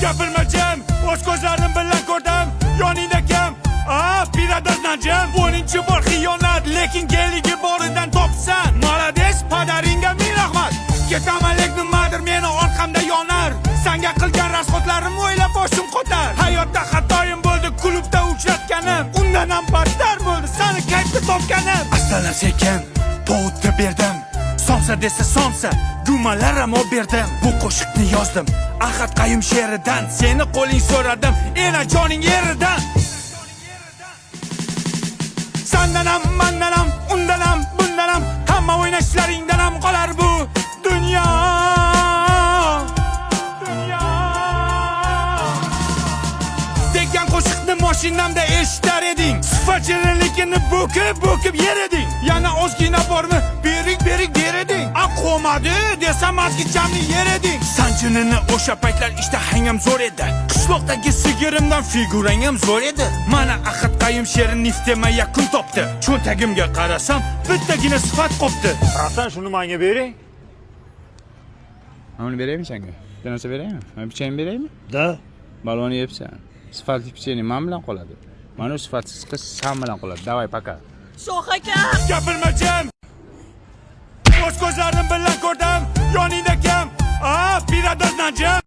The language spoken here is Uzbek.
Gapirma jim, o'z ko'zlarim bilan ko'rdim. Yoningda kim? A, piradozdan jim. 10-bor xiyonat, lekin geligi boridan topsan. Молодец, padaringga ming rahmat. Ketaman, lekin nimadir meni orqamda yonar. Sanga qilgan расход larim o'ylab boshim qotar. Hayotda xatoyim bo'ldi, klubda uchratganim. Undan ham battar bo'ldi sani kayfda topganim. Asalam sekin povutga berdim. Somsa desa somsa, gumalar ham olib berdim. Bu qo'shiqni yozdim Ahad Qayum she'ridan. Seni qo'ling so'radim, enajoning yeridan. Sandan ham, mandan ham, undan ham, bundan ham, hamma o'ynashlaringdan ham qolar bu dunyo. Dunyo. Degan qo'shiqni mashinamda eshitar eding. Sifat shirinligini bo'kib bo'kib yer eding. Yana ozgina bormi, berik berik der eding. A, qo'madi desam, ozgichamni yer eding. Sanjinini o'sha paytlar ishtahang ham zo'r edi. Qishloqdagi sigirimdan figurang ham zo'r edi. Mana Ahad Qayum she'ri niftema yakun topdi. Cho'ntagimga qarasam, bittagina sifat qopti. Братан, shuni menga bering. Mana buni beraymi senga? Bitta narsa beraymi? Mana pechenye beraymi? Да. Baloni yebsan. Sifatli pechenye man bilan qoladi. Mana u sifatsiz qiz san bilan qoladi. Давай, пока. Shoh aka! Gapirma jim. O'z ko'zlarim bilan ko'rdim. Yoningda kim? A, piradozdan jim.